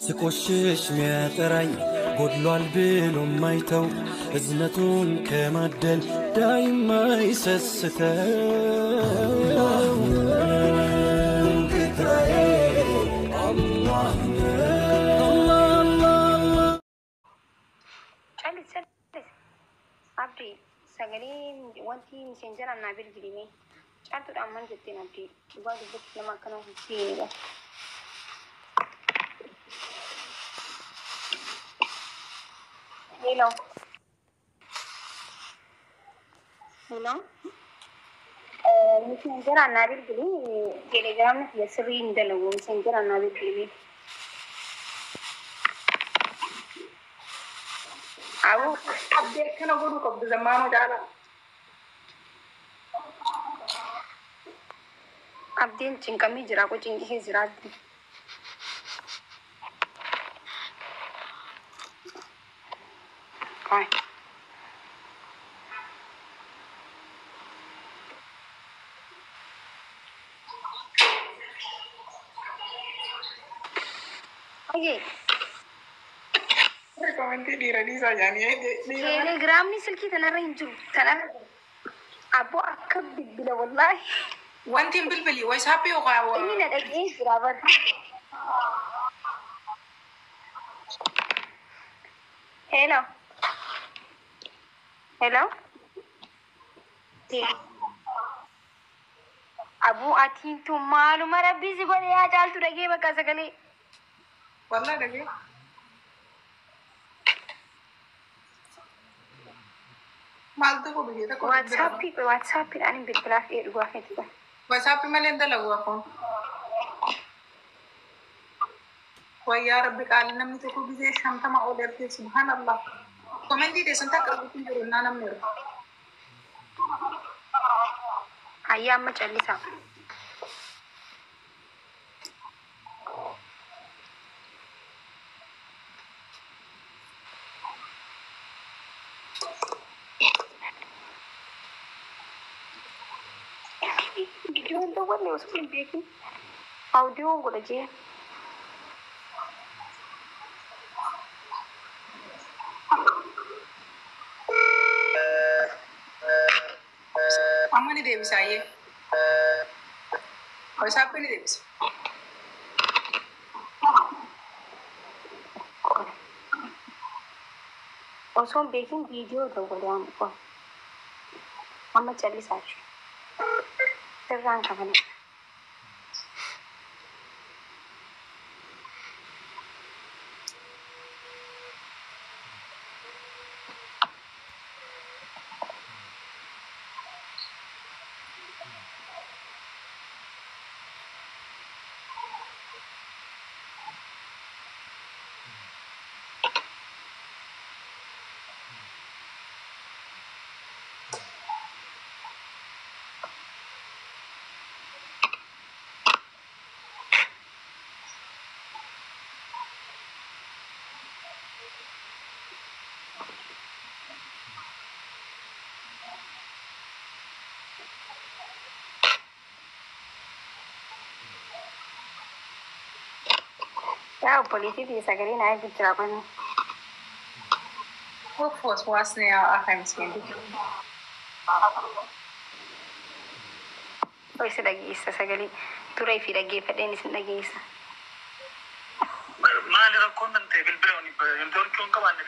ስቆሽሽ ሚያጠራኝ ጎድሏል ብሎ ማይተው እዝነቱን ከማደል ዳይማ ይሰስተው ጌታዬ አላህ ነው። Callis callis. Abdii, sagalee wanti miseenjaraan naa bilbilime. Caaltuudhaan maal jetteen, Abdii? Dhugaa dubbatti nama akkanaa hin seenidha. Hello. Hello. Miseenjaraan naa bilbili, telegiraamni kiyya sirrii hin dalagu, miseenjaraan naa bilbili. Aboo. Abdii, akkana godhuu qabdu zammaanoo caalaa. Abdiin cinqamee jira, qo cinqii keessa jira Abdiin. Qoy. Oye, Komentii dhiira dhiisaa jaanii dhiira. Telegiraamni silkii tanarra hin jiru. Tanarra abboo akka bilbila wallaahi. Wanti hin bilbili WhatsApp yookaan Inni na dhaga'ee jira bara. Hello. Hello. Abuu, atiin tun maaluma rabbii si godhe yaa Caaltu? Dhagee bakka sagalee. Wallaa dhagee. Maaltu godhu jee tokko bilbila. WhatsAppii, WhatsAppiidhaan hin bilbilaaf ee dhugaa keetti. WhatsApp malee hin dalagu akkoon. Wayyaa rabbi qaali, namni tokko gisee 50 ol ergee, subhanallah. Komentii teessan takka arguutu jiru naa namni ergu. Hayyaa, amma callisaa. Viidiyoon dawwanne osoo hin beekin. Audiyoon godha jee. Amma ni deebisa ayyee. WhatsApp ni deebisa. Qola. Osoo hin beekin viidiyoo dawwale amma qola. Amma callisaa jechuudha. Sirraan qabana. Yaa obboleettii, sagalee naa eegu jira qonna. Of waswaasni yaa akka miskiin. Isa dhageessa sagalee turee fi dhaggeeffadheen isin dhageessa. Maali rakkoon kan ta'e? Bilbila networkii hin qabaanne?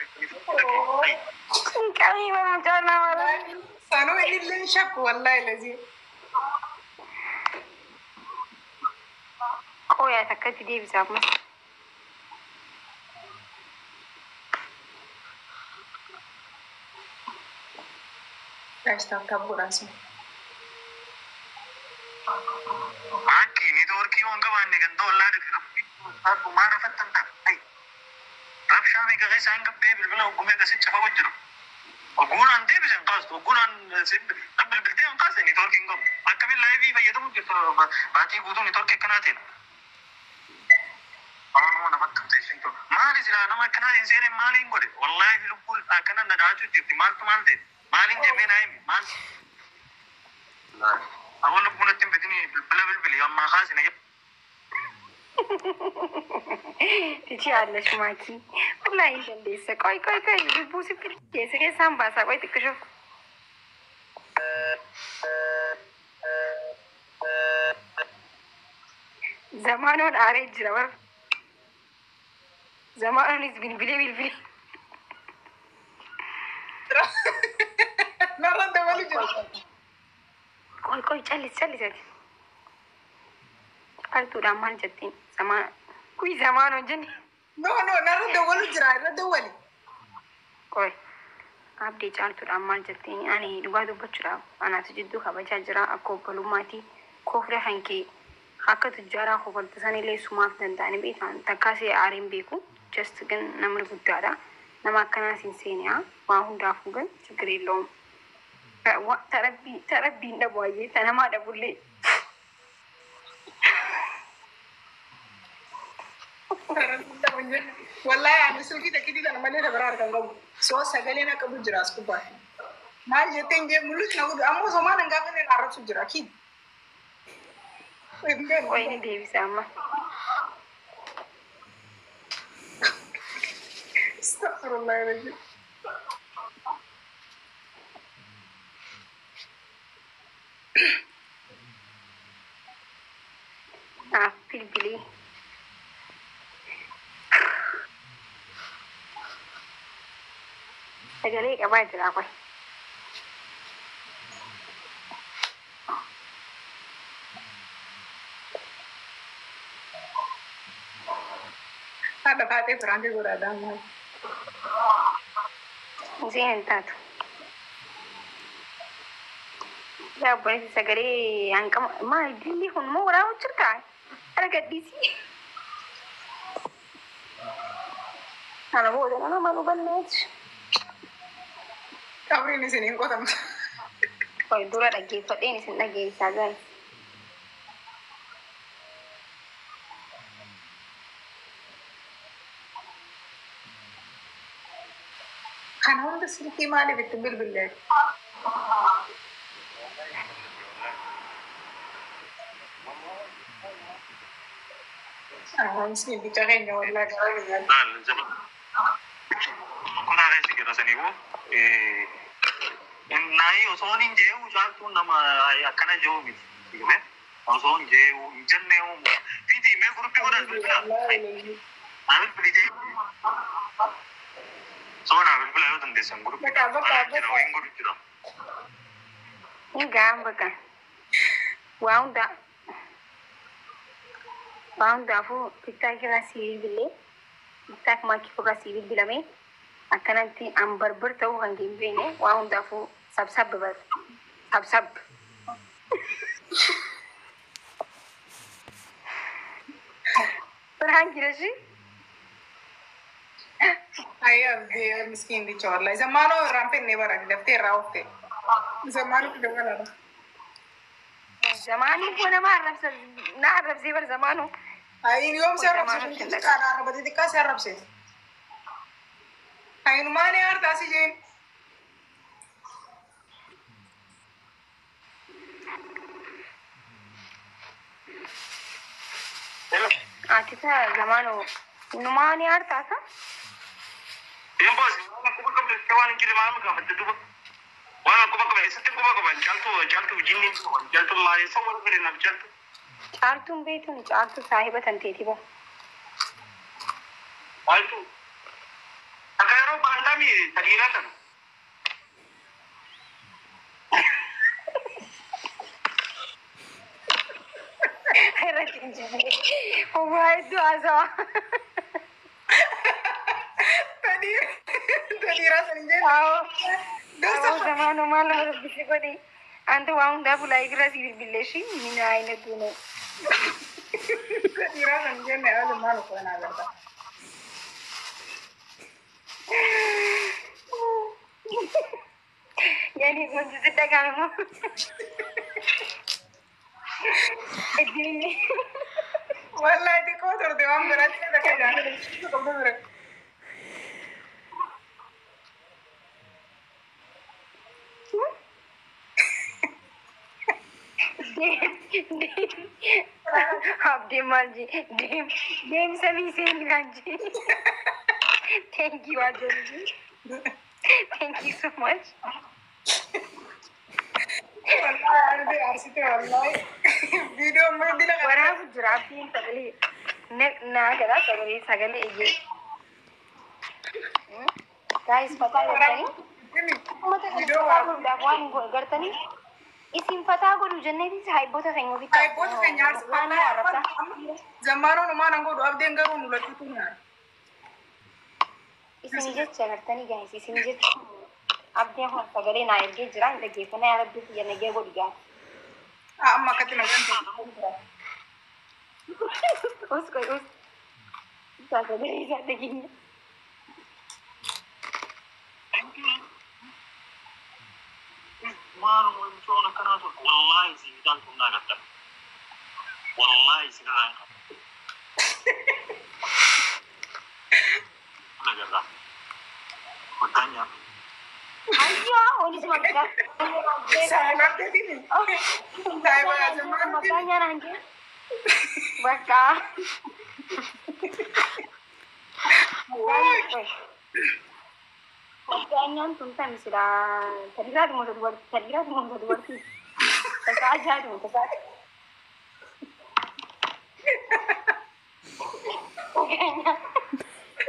Cinqamii mucaa nama. Sanuu inni illee shakku wallaahi lazii. Qooyaa takkatti deebisa ammas. Guys, tap tap godhaa sun. Akki networkii hin qabaanne kan ta'u wallaahi maal afattan ta'a. Rabshaa meeqa keessa hanga bee bilbila hoggumee akkasii cafa jiru. Ogguun an deebise hin kaastu, ogguun an bilbiltee hin kaaste, networkii hin qabu. Akkamiin live fayyadamu jirtu baatii guutuu networkii akkanaatiin? Oromoo namatti tumte tun. Maali silaa nama akkanaatiin seenee maaliin godhe? Wallaahi lubbuun akkana na dhaachuu jirti. Maaltu maal ta'e? Maaliin jemmee naa himi? Maal? Awwa, lubbuun natti hin fidini, bilbila bilbili ammaa kaasina. Ticiyaalla shumaakii. Wallaahi hin dandeessa. Qoy qoy qoy lubbuu si keessa keessaan baasaa qoy xiqqishuuf. Zamaanoon aaree jira bara. Zamaanoonis bilbilee bilbilee. Narraan dabalu jira. Qoy qoy callis callis ati. Caaltuudhaan maal jettiin? Zamaan kuyi zamaanoon jenne. No no narra dabalu jira irra dawwali. Qoy. Abdii caaltuudhaan maal jettiin? Ani dhugaa dubbachuudhaaf anaatu jidduu kabajaa jira akka obbolummaati. Koofira kan kee akka tujjaaraa kofaltu sanillee sumaaf danda'anii beekan takkaasee aareen beeku. Just ግን namni guddaadha. Nama akkanaas hin seenaa. Waa hundaafuu ግን ችግር የለውም። Tarabbiin dhabu ayyee ta namaa dhabullee. Wallahi ani silkii takkiitii kana malee dabaraa harkaan qabu. Soo sagaleen akka qabu jira as gubbaa. Maal jetteen jee mul'is na godhu ammoo somaan hin gaafanne na arrabsu jira kiin. Qoy ni deebisa amma. Astaghfirullah rajim. Naaf bilbilee. Sagalee qabaa jira qoy. Haadha faatee firaantii godhaadhaa maal. Isheen hin taatu. Yaa obboleessi sagalee hanqama maal dilli kun moo waraabu jirtaa? Ara gadhiisii. Kana booda nama malu balleessu. Qabriin isin hin qotamtu. Qoy dura dhaggeeffadheen isin dhageessaa gaa'e. Kana hunda silkii maaliif itti bilbillee? Miskiin bicha keenya wallaahi garaa garaa. Laal zaman konkolaataa keessa jira saniifuu naayi osoo hin jeewu caaltuun nama akkana jeewu miti. Osoo hin jeewu hin jennee fiti mee guruppi godhan bilbila. Naa bilbilitee soo naa bilbila yoo dandeessan guruppi Bakka bakka alaa jira bakka. wayin godhu jira. Hin gahan bakka. Waa hundaa waa hundaafuu tiktaak irraa si bilbilee tiktaak maakii irraa si bilbilame akkanatti an barbar ta'uu kan hin beekne waa hundaafuu sabsab bar sabsab. Birhaan jira shi. Ayi abdii miskiin bicha wallaahi. Zamaanoo irraan fennee bara daftee irraa oofte. Zamaanoo dabalaadha. Zamaanii koo nama arrabsa na arrabsee bar zamaanoo. Ayi yoom si arrabse Zamaanoo sun xiqqaadha arrabate xiqqaa si arrabse. Ayinumaan aartaa si jeen. Ati ta zamaanoo numaanii aartaasa. Deembaas waan akkuma qabne waan hin jirre maal gaafatte duuba. Waan akkuma qabne eessatti quba qaban caaltuu caaltuu jinni caaltuu maal eessa warra fedhe naaf caaltuu. Caaltuun beektuun caaltuu saahiba tan teeti ba. Maaltu akka yeroo baantaami taliiraa tan. Irratti hin jirre. Waa hedduu haasawaa. Tadhiiraa san hin jenne. Awoo Dursa zamaanoo maal nama dubbisi godhe. Anta waa hundaafuu laayik irraa si bilbilee shi mina ayinatu ነው. Tadhiiraa san hin jenne yaa zamaanoo qola agarta. Yani wanti si dhaga'amu. Iddiinni. Wallahi xiqqoo turte waan biraatti takka jaalladhu qabdu ture. Abdiin maal jee? Deem deemsa miiseen kan jee. Thank you, Ajoolii. Thank you so much. Wallahi arde arsite wallahi. Viidiyoo amma dila kana. Waraabu jira abdiin sagalee. Naa gadaa sagalee iyyee. Guys, fataa gartanii? Uummata kana fataa godhuudhaaf waan hin godhu gartanii? Isin fataa godhu jenneetis hayboota keenya ofitti. Hayboota keenya aarsa. Waan nu arrabsaa. Zammaanoon homaa nan godhu abdeen garuu nu lachuutu nyaata. Isin jecha gartanii guys, isin jecha. Abdiin kun sagalee naa ergee jira hin dhaggeeffannaa yaa rabbi kiyya nagee godhu gaaf. Amma akkatti nagaan ta'e. Us qoy us. Isaa sagalee isaa dhageenya. Maaluma wantoota akkanaa ture. Wallaahi isin caaltuun naa gadda. Wallaahi isin irraa hin qabu. Nagarraa. Maggaanyaa. Ayyaa olis maggaa. Saayibaabdeetini. Saayibaa zammaanootini. Maggaanyaa naan jee. Bakka. Maggaanyaan tun tami silaa tadiraati moo dubartii tadiraati moo dubartii tasaa ajaa'ibuma moo tasaa. Maggaanyaa.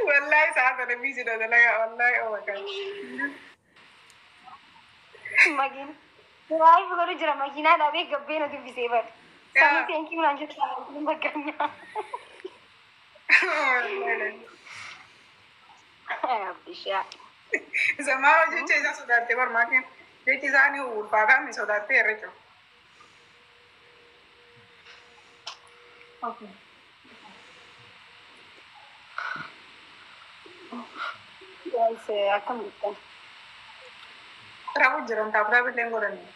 Wallahi sa'a sana biisi dalagaa wallahi oh my God. Magiin. Drive godhu jira makiinaa dhaabee gabbee na dubbisee bara. Sami thank you naan jettu maggaanyaa. Abdishaa. Zammaanoo jecha isaa sodaattee barmaatiin jechi isaanii ulfaataa mi sodaattee herrecha. Okay. Guys, akkam jirtan? Rafu jiran taaptaa illee godhanii.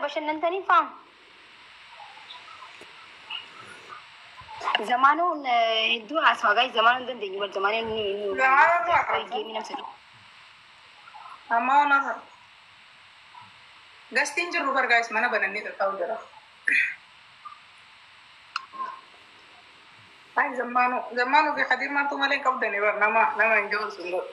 Bashannantanii faam. Zamaanoon hedduu haasawaa guys zamaanoon dandeenyu bar zamaanoon ni Zamaanoon nu haasawaa. Geemii namsa. Amma waan haasawaa. Gastiin jirru bar guys mana banannee tattaa'u jira. Ay zammaanoo zammaanoo fi Khadiir maaltu malee hin qabdani bar nama hin jiru sun godhu.